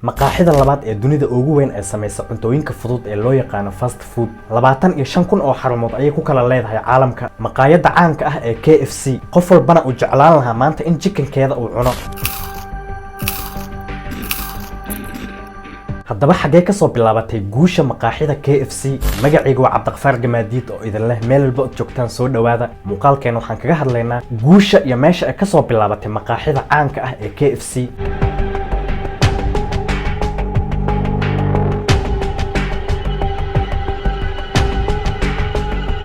Maqaaxida labaad ee dunida ugu weyn ee samaysa cuntooyinka fudud ee loo yaqaano fast food, 25,000 oo xarumood ayay ku kala leedahay caalamka. Maqaayadda caanka ah ee KFC, qof walbana uu jeclaan lahaa maanta in chickenkeeda uu cuno. Haddaba, xaggee ka soo bilaabatay guusha maqaaxida KFC? Magacayga waa Cabdiqafaar Gamaadiid oo idin leh meel walba ood joogtaan soo dhowaada. Muuqaalkeena waxaan kaga hadlaynaa guusha iyo meesha ay ka soo bilaabatay maqaaxida caanka ah ee KFC.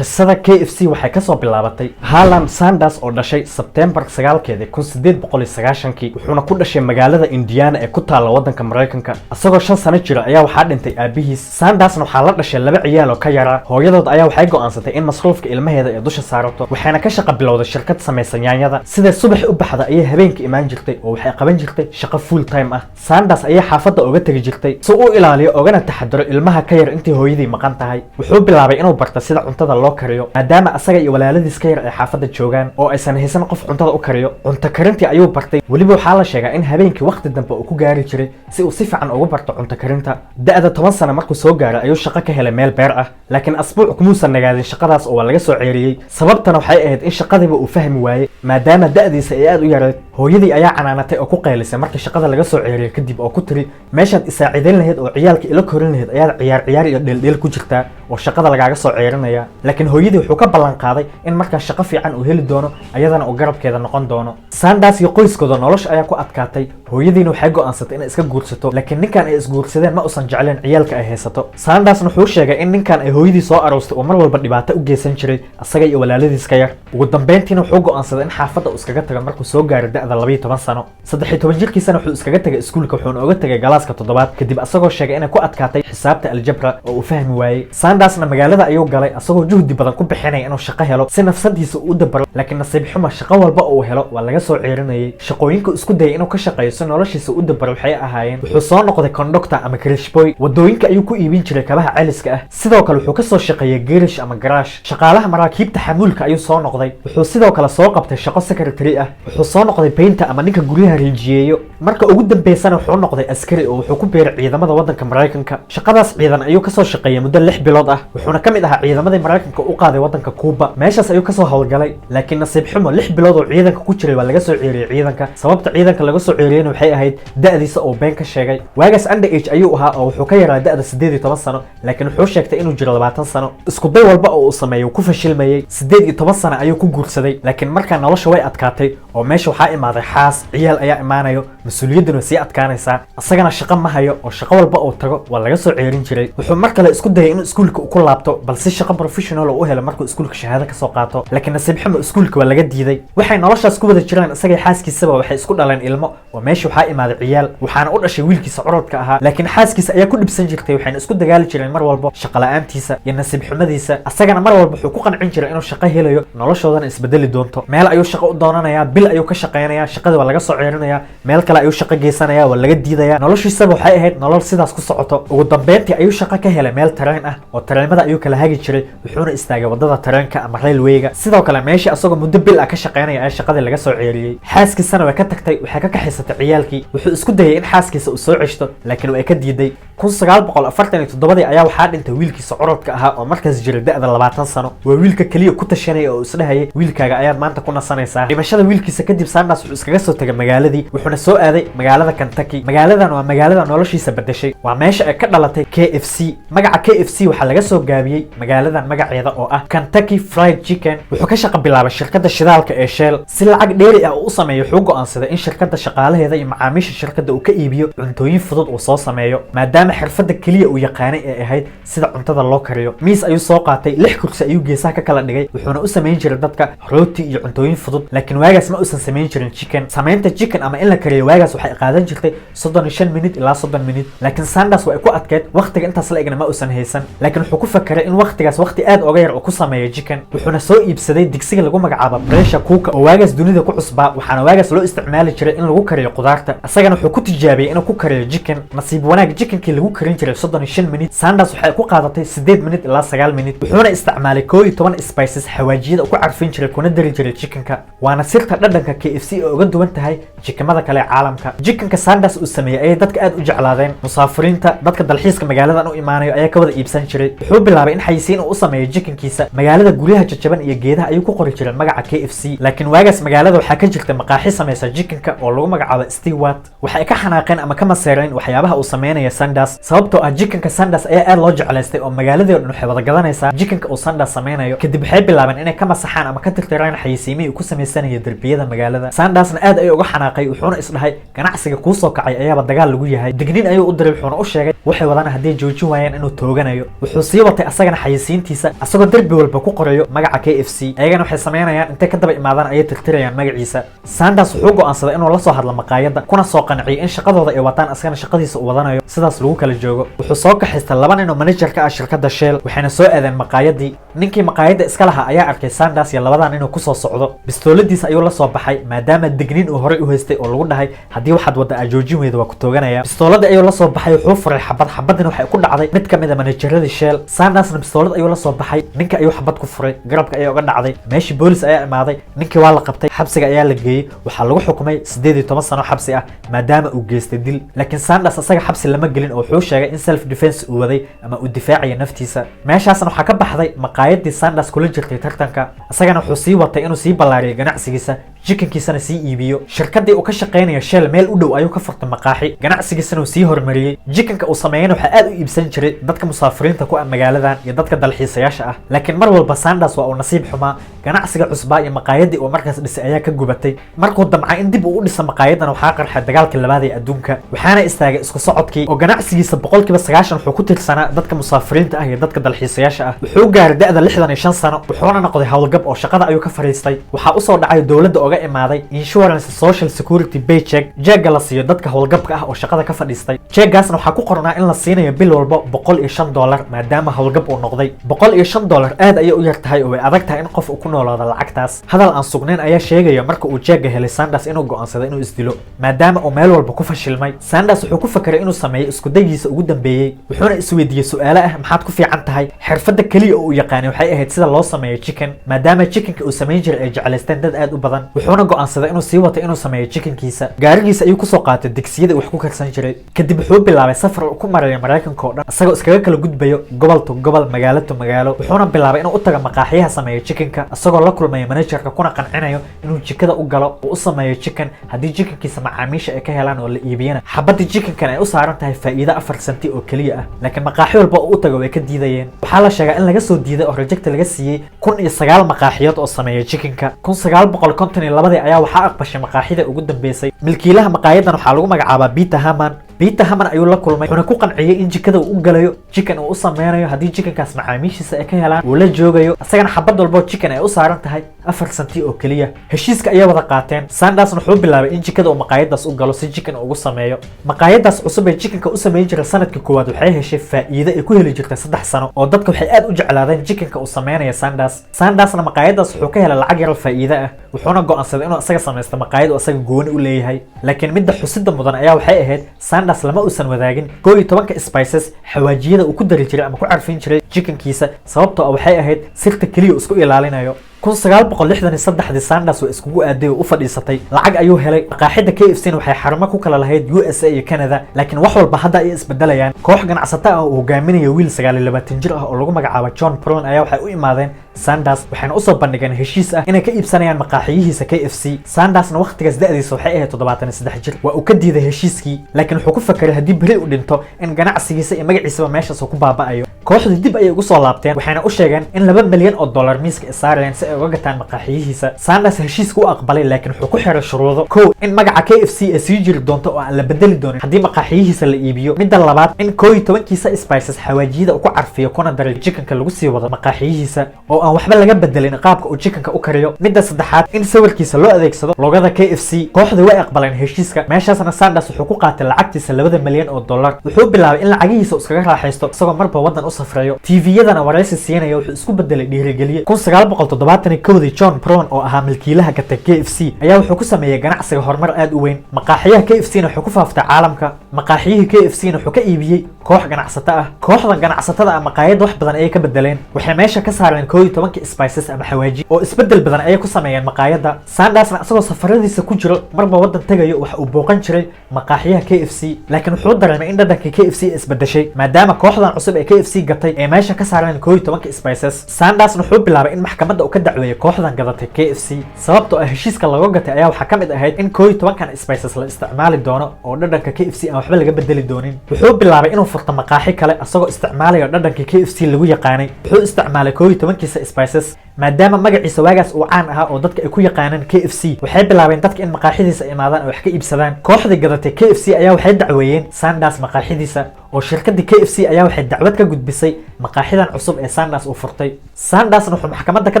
Qisada KFC waxay kasoo bilaabatay Harland Sanders oo dhashay Sebtembar 9-keedii 1890-kii, wuxuuna ku dhashay magaalada Indiana ee ku taalla waddanka Maraykanka. Isagoo 5 sano jira ayaa waxaa dhintay aabihiis. Sandersna waxaa la dhashay laba ciyaal oo ka yaraa. Hooyadood ayaa waxay go'aansatay in masruufka ilmaheeda ay dusha saarato, waxayna ka shaqa bilowday shirkad samaysa yaanyada. Siday subax u baxda ayay habeenka imaan jirtay, oo waxay qaban jirtay shaqo full time ah. Sanders ayaa xaafadda uga tegi jirtay si u ilaaliyo ogana taxadaro ilmaha ka yar intii hooyadii maqan tahay. Wuxuu bilaabay inuu barto sida cuntada loo kariyo, maadaama asaga iyo walaaladiis ka yar ay xaafadda joogaan oo aysan haysan qof cuntada u kariyo. Cunto karintii ayuu bartay. Weliba waxaa la sheegaa in habeenkii waqti dambe uu ku gaari jiray si uu si fiican ugu barto cunto karinta. Da'da 10 sano markuu soo gaaray ayuu shaqo ka helay meel beer ah, laakiin asbuuc kumuusan nagaadin shaqadaas oo waa laga soo ceeriyey. Sababtana waxay ahayd in shaqadiiba uu fahmi waayey, maadaama da'diisa ay aad u yareed. Hooyadii ayaa canaanatay oo ku qaylisay markii shaqada laga soo ceeriyey kadib, oo ku tiri: "Meeshaad isaacidayn lahayd oo ciyaalka ila korin lahayd ayaad ciyaar ciyaar iyo dheeldheel ku jirtaa oo shaqada lagaaga soo ceerinaya." Laakiin hooyadii wuxuu ka ballan qaaday in markaa shaqo fiican uu heli doono, ayadana uu garabkeeda noqon doono. Sanders iyo qoyskooda nolosha ayaa ku adkaatay. Hooyadiina waxay go'aansatay inay iska guursato, laakiin ninkan ay isguursadeen ma usan jecleen ciyaalka ay haysato. Sandersna wuxuu sheegay in ninkan ay hooyadii soo aroostay uu mar walba dhibaato u geysan jiray asaga iyo walaaladiis ka yar. Ugu dambeyntiina wuxuu go'aansaday in xaafadda uu iskaga tago markuu soo gaaray da'da 12 sano. 13 jirkiisana wuxuu iskaga tagay iskuulka, wuxuuna uga tagay galaaska toddobaad kadib, asagoo sheegay inay ku adkaatay xisaabta aljabra oo uu fahmi waayey. Sandersna magaalada ayuu galay, asagoo juhdi badan ku bixinaya inuu shaqo helo si nafsadiisa u dabaro, laakiin nasiib xumo shaqo walba oo uu helo waa laga soo ceerinayay. Shaqooyinka isku dayay inuu ka shaqeeyo si noloshiisa u dabaro waxay ahaayeen: wuxuu soo noqday conductor ama kirishboy, wadooyinka ayuu ku iibin jiray kabaha celiska ah. Sidoo kale wuxuu kasoo shaqeeyay geerish ama garaash. Shaqaalaha maraakiibta xamuulka ayuu soo noqday. Wuxuu sidoo kale soo qabtay shaqo secretary ah. Wuxuu soo noqday painter ama ninka guryaha rinjiyeeyo. Marka ugu dambeysana wuxuu noqday askari, oo wuxuu ku biiray ciidamada waddanka Maraykanka. Shaqadaas ciidan ayuu kasoo shaqeeyay muddo 6 bilood ah, wuxuuna ka mid ahaa ciidamadii Maraykanka u qaaday waddanka Kuuba. Meeshaas ayuu kasoo howlgalay, laakiin nasiib xumo 6 bilood oo ciidanka ku jiray waa laga soo ceeriyey ciidanka. Sababta ciidanka laga soo ceeriyeyna waxay ahayd da'diisa oo been ka sheegay. Waagaas under age ayuu ahaa, oo wuxuu ka yaraa da'da 18 sano, laakiin wuxuu sheegtay inuu jiro 20 sano. Isku day walba oo uu sameeyey uu ku fashilmayey. 18 sano ayuu ku guursaday, laakiin markaa nolosha way adkaatay, oo meesha waxaa imaaday xaas, ciyaal ayaa imaanayo, mas-uuliyadduna way sii adkaanaysaa. Isagana shaqo ma hayo, oo shaqo walba uu tago waa laga soo ceerin jiray. Wuxuu mar kale isku dayay inuu iskuulka ku laabto, balse shaqo professional oo u helo markuu iskuulka shahaado kasoo qaato, laakiin nasiib xumo iskuulka waa laga diiday. Waxay noloshaas ku wada jiraan isagay xaaskiisaba waxay isku dhaleen ilmo, oo meesha waxaa imaaday ciyaal, waxaana u dhashay wiilkiisa curadka ahaa. Laakiin xaaskiisa ayaa ku dhibsan jirtay, waxayna isku dagaali jireen mar walba shaqo la-aantiisa iyo nasiib xumadiisa. Asagana mar walba wuxuu ku qancin jiray inuu shaqo helayo, noloshoodana isbedeli doonto. Meel ayuu shaqo u doonanayaa, bil ayuu ka shaqaynayaa, shaqadii waa laga soo ceerinayaa. Meel kale ayuu shaqo geysanaya, waa laga diidaya. Noloshiisaba waxay ahayd nolol sidaas ku socoto. Ugu dambeyntii ayuu shaqo ka helay meel tareen ah, oo tareemada ayuu kala hagi jiray, wuxuuna istaagay wadada tareenka ama railwayga. Sidoo kale meeshii asagoo muddo bil ah ka shaqaynaya ayaa shaqadii laga soo ceeriyey. Xaaskiisana way ka tagtay, waxay ka kaxaysatay ciyaalkii. Wuxuu isku dayay in xaaskiisa uu soo ceshto, laakiin way ka diiday. 1947-dii ayaa waxaa dhintay wiilkiisa curadka ahaa, oo markaas jiray da'da 20 sano. Waa wiilka keliya ku tashanaya oo isdhahayay wiilkaaga ayaad maanta ku nasanaysaa. Dhimashada wiilkiisa kadib Sanders wuxuu iskaga soo tegay magaaladii, wuxuuna soo aaday magaalada Kentucky. Magaaladan waa magaalada noloshiisa bedeshay, waa meesha ay ka dhalatay KFC. Magaca KFC waxaa laga soo gaabiyey magaaladan magaceeda oo ah Kentucky Fried Chicken. Wuxuu ka shaqo bilaabay shirkadda shidaalka ee Shell. Si lacag dheeri ah uu u sameeyo, wuxuu go'aansaday in shirkadda shaqaalaheeda iyo macaamiisha shirkadda uu ka iibiyo cuntooyin fudud uu soo sameeyo, maadaama xirfadda keliya uu yaqaanay ee ahayd sida cuntada loo kariyo. Miis ayuu soo qaatay, lix kursi ayuu geesaha ka kala dhigay, wuxuuna u samayn jiray dadka rooti iyo cuntooyin fudud. Laakiin waagaas ma uusan samayn jirin chicken. Samaynta chicken ama in la kariyo waagaas waxay qaadan jirtay 35 minute ilaa 30 minute, laakiin Sanders waa ay ku adkeyd waqtiga intaas la egna ma uusan haysan. Laakiin wuxuu ku fakeray in waqtigaas waqti aad oga yar uu ku sameeyo chicken, wuxuuna soo iibsaday digsiga lagu magacaabo pressure cooker, oo waagaas dunida ku cusbaa, waxaana waagaas loo isticmaali jiray in lagu kariyo qudaarta. Isagana wuxuu ku tijaabiyey inuu ku kariyo chicken. Nasiib wanaag chickenkii lagu karin jiray 35 minute, Sanders waxay ku qaadatay 8 minute ilaa 9 minute. Wuxuuna isticmaalay 11 spices, xawaajiyada ku carfin jiray kuna dari jiray chickenka, waana sirta dhadhanka KFC oo uga duwan tahay chickenada kale ee caalamka. Chickenka Sanders uu sameeyey ayay dadka aad u jeclaadeen. Musaafiriinta, dadka dalxiiska magaaladan u imaanayo ayaa ka wada iibsan jiray. Wuxuu bilaabay in xayisiin uu u sameeyo chickenkiisa. Magaalada guryaha jajaban iyo geedaha ayuu ku qori jiray magaca KFC. Laakiin waagaas magaalada waxaa ka jirta maqaaxi samaysa chickenka oo lagu magacaabo Stewart. Waxay ka xanaaqeen ama ka maseereen waxyaabaha uu sameynaya Sanders, sababtoo ah chickenka Sanders ayaa aad loo jeclaystay oo magaaladii oo dhan waxay wada gadanaysaa chickenka uu Sanders sameynayo. Kadib waxay bilaabeen inay ka masaxaan ama ka tirtiraan xayisiimihii uu ku sameysanaya derbiyada magaalada. Sandersna aad ayuu uga xanaaqay, wuxuuna isdhahay ganacsiga kuu soo kacay ayaaba dagaal lagu yahay. Digniin ayuu u diray, wuxuuna u sheegay waxay wadaan hadday joojin waayaan inuu tooganayo. Wuxuu sii watay asagana xayisiintiisa, asagoo derbi walba ku qorayo magaca KFC. Ayagana waxay sameynayaan intay ka daba imaadaan ayay tirtirayaan magaciisa. Sanders wuxuu go'aansaday inuu la soo hadlo maqaayadda, kuna soo qanciyay in shaqadooda ay wataan, asagana shaqadiisa uu wadanayo, sidaas lagu kala joogo. Wuxuu soo kaxaystay laba nin oo manager ka ah shirkadda Shell, waxayna soo aadeen maqaayadii. Ninkii maqaayadda iska lahaa ayaa arkay Sanders iyo labadan inuu kusoo socdo. Bistooladiisa ayuu la soo baxay, maadaama digniin uu horey u haystay oo lagu dhahay haddii waxaad wadda aa joojin weyda waa ku tooganaya. Bistooladii ayuu la soo baxay, wuxuu furay xabad. Xabadina waxay ku dhacday mid ka mid a manageradii Shell. Sandersna bistoolad ayuu la soo baxay, ninka ayuu xabad ku furay, garabka ayaa uga dhacday. Meeshii boolis ayaa imaaday, ninkii waa la qabtay, xabsiga ayaa la geeyey. Waxaa lagu xukumay 18 sano xabsi ah maadaama uu geystay dil. Laakiin Sanders asaga xabsi lama gelin oo wuxuu sheegay in self defense uu waday ama uu difaacaya naftiisa. Meeshaasna waxaa ka baxday maqaayadii Sanders kula jirtay tartanka. Isagana wuxuu sii watay inuu sii ballaariyo ganacsigiisa, chickenkiisana sii iibiyo. Shirkadii uu ka shaqeynayo Shell meel u dhow ayuu ka furtay maqaaxi, ganacsigiisana uu sii horumariyey. Chickenka uu sameeyana waxaa aad u iibsan jiray dadka musaafiriinta ku ah magaaladan iyo dadka dalxiisayaasha ah. Laakiin mar walba Sanders waa uu nasiib xumaa. Ganacsiga cusbaa iyo maqaayadii uu markaas dhisay ayaa ka gubatay. Markuu damcay in dib uu u dhiso maqaayadana, waxaa qarxay dagaalkii labaad ee adduunka, waxaana istaagay isku socodkii oo ganacsigiisa 90% wuxuu ku tiirsanaa dadka musaafiriinta ah iyo dadka dalxiisayaasha ah. Wuxuu gaaray da'da 65 sano, wuxuuna noqday howlgab oo shaqada ayuu ka fariistay. Waxaa usoo dhacay dowladda oga imaaday insurance social security paycheck, jeegga la siiyo dadka howlgabka ah oo shaqada ka fadhiistay. Jeeggaasna waxaa ku qornaa in la siinayo bil walba $105 maadaama howlgab uu noqday. $105 aad ayay u yar tahay oo way adag tahay in qof uu ku noolaado lacagtaas. Hadal aan sugnayn ayaa sheegaya marka uu jeegga helay Sanders inuu go'aansaday inuu isdilo, maadaama uu meel walba ku fashilmay. Sanders wuxuu ku fakeray inuu sameeyo iskudagiisa ugu dambeeyey, wuxuuna isweydiiyey su'aalo ah: maxaad ku fiican tahay? Xirfadda keliya oo uu yaqaanay waxay ahayd sida loo sameeyo chicken, maadaama chickenka uu samayn jiray ay jeclaysteen dad aad u badan. Wuxuuna go'aansaday inuu sii wato inuu sameeyo chickenkiisa. Gaarigiisa ayuu kusoo qaatay digsiyada wax ku karsan jiray. Kadib wuxuu bilaabay safar uu ku marayo Maraykanka oo dhan, isagoo iskaga kala gudbayo gobol to gobol, magaalo to magaalo. Wuxuuna bilaabay inuu u tago maqaaxiyaha sameeyo chickenka, isagoo la kulmaya managerka kuna qancinayo inuu jikada u galo uu u sameeyo chicken, haddii chickenkiisa macaamiisha ay ka helaan oo la iibiyana, xabadii chickenkan ay u saaran tahay faa'iido 4 senti oo keliya ah. Laakiin maqaaxi walba oo u tago way ka diidayeen. Waxaa la sheegaa in laga soo diiday oo reject laga siiyey 1009 maqaaxiyood oo sameeya chickenka. 1952-dii ayaa waxaa aqbashay maqaaxida ugu dambeysay. Milkiilaha maqaayadan waxaa lagu magacaabaa Peter Haman. Peter Haman ayuu la kulmay, wuxuuna ku qanciyey in jikada uu u galayo, chicken uu u sameynayo, haddii chickenkaas macaamiishiisa ay ka helaan uu la joogayo, isagana xabad walbo chicken ay u saaran tahay 4 senti oo keliya. Heshiiska ayay wada qaateen. Sandersna wuxuu bilaabay in jikada uu maqaayadaas u galo si chicken ugu sameeyo. Maqaayadaas cusub ee chickenka u sameyn jiray sanadka koowaad waxay heshay faa'iido ay ku heli jirtay 3 sano, oo dadka waxay aad u jeclaadeen chickenka uu sameynaya Sanders. Sandersna maqaayadaas wuxuu ka helay lacag yar oo faa'iido ah, wuxuuna go'aansaday inuu isaga samaysto maqaayad uu isaga gooni u leeyahay. Laakiin midda xusida mudan ayaa waxay ahayd Sanders lama uusan wadaagin 11-ka spices, xawaajiyada uu ku dari jiray ama ku carfin jiray chickenkiisa, sababtoo ah waxay ahayd sirta keliya uu isku ilaalinayo. 1963-dii Sanders waa iskugu aaday oo u fadhiisatay. Lacag ayuu helay. Maqaaxida KFC na waxay xarumo ku kala lahayd USA iyo Canada. Laakiin wax walba hadda ay isbedelayaan. Koox ganacsato ah oo hogaaminaya wiil 29 jir ah oo lagu magacaabo John Brown ayaa waxay u imaadeen Sanders, waxayna usoo bandhigeen heshiis ah inay ka iibsanayaan maqaaxiyihiisa KFC. Sandersna waqtigaas da'diisa waxay ahayd 73 jir. Waa uu ka diiday heshiiskii, laakiin wuxuu ku fakeray haddii beri uu dhinto in ganacsigiisa iyo magaciisaba meeshaas uu ku baaba'ayo. Kooxdu dib ayay ugu soo laabteen, waxayna u sheegeen in $2 milyan miiska ay saarayaan si ay uga gataan maqaaxiyihiisa. Sanders heshiiska u aqbalay, laakiin wuxuu ku xiray shuruudo. Kow, in magaca KFC ay sii jiri doonto oo aan la bedeli doonin haddii maqaaxiyihiisa la iibiyo. Midda labaad, in 11-kiisa spices, xawaajiyada uu ku carfiyo kuna daray chickenka, lagu sii wado maqaaxiyihiisa oo aan waxba laga bedelin qaabka uu chickenka u kariyo. Midda saddexaad, in sawirkiisa loo adeegsado logoda KFC. Kooxdu way aqbaleen heshiiska. Meeshaasna Sanders wuxuu ku qaatay lacagtiisa $2 milyan. Wuxuu bilaabay in lacagihiisa iskaga raaxaysto, isagoo marba waddan u safrayo, TV-yadana waraysi siinaya, wuxuu isku bedelay dhiirigeliye. 1971-dii John Brown oo ahaa milkiilaha gata KFC ayaa wuxuu ku sameeyey ganacsiga horumar aad u weyn. Maqaaxiyaha KFC na wuxuu ku faaftay caalamka. Maqaaxiyihii KFC na wuxuu ka iibiyey koox ganacsato ah. Kooxdan ganacsatada ah maqaayadda wax badan ayay ka bedeleen. Waxay meesha ka saareen 11-kii spices ama xawaaji, oo isbedel badan ayay ku sameeyeen maqaayadda. Sandersna isagoo safaradiisa ku jiro, marba waddan tegayo, waxa uu booqan jiray maqaaxiyaha KFC, laakiin wuxuu dareemay in dhadhanka KFC isbedeshay, maadaama kooxdan cusub ee KFC gatay ee meesha ka saareen 11-ka spices. Sandersna wuxuu bilaabay in maxkamadda uu ka dacweeyey kooxdan gadatay KFC, sababtoo ah heshiiska laga gatay ayaa waxaa ka mid ahayd in 11-kan spices la isticmaali doono oo dhadhanka KFC aan waxba laga bedeli doonin. Wuxuu bilaabay inuu furto maqaaxi kale asagoo isticmaalayo dhadhanka KFC lagu yaqaanay. Wuxuu isticmaalay 11-kiisa spices. Maadaama magaciisa waagaas uu caan ahaa oo dadka ay ku yaqaaneen KFC, waxay bilaabeen dadka in maqaaxidiisa imaadaan oo wax ka iibsadaan. Kooxdii gadatay KFC ayaa waxay dacweeyeen Sanders maqaaxidiisa, oo shirkadii KFC ayaa waxay dacwad ka gudbisay maqaaxidan cusub ee Sanders uu furtay. Sandersna wuxuu maxkamadda ka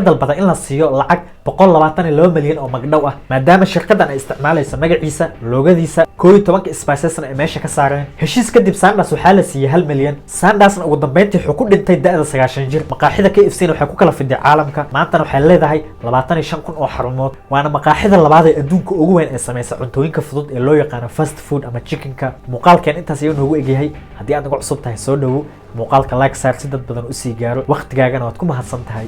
dalbaday in la siiyo lacag 122 milyan oo magdhow ah, maadaama shirkaddan ay isticmaalayso magaciisa, logo-diisa, 11-ka spicesna ay meesha ka saareen. Heshiis kadib Sanders waxaa la siiyey 1 milyan. Sandersna ugu dambeyntii wuxuu ku dhintay da'da 90 jir. Maqaaxida KFC na waxay ku kala fiday caalamka. Maantana waxay leedahay 25,000 oo xarumood, waana maqaaxida labaad ee adduunka ugu weyn ee sameysa cuntooyinka fudud ee loo yaqaano fast food ama chickenka. Muuqaalkeen intaas ayuu noogu egyahay. Haddii aad naga cusub tahay, soo dhowo. Muuqaalka like saar si dad badan usii gaaro. Waqtigaagana waad ku mahadsan tahay.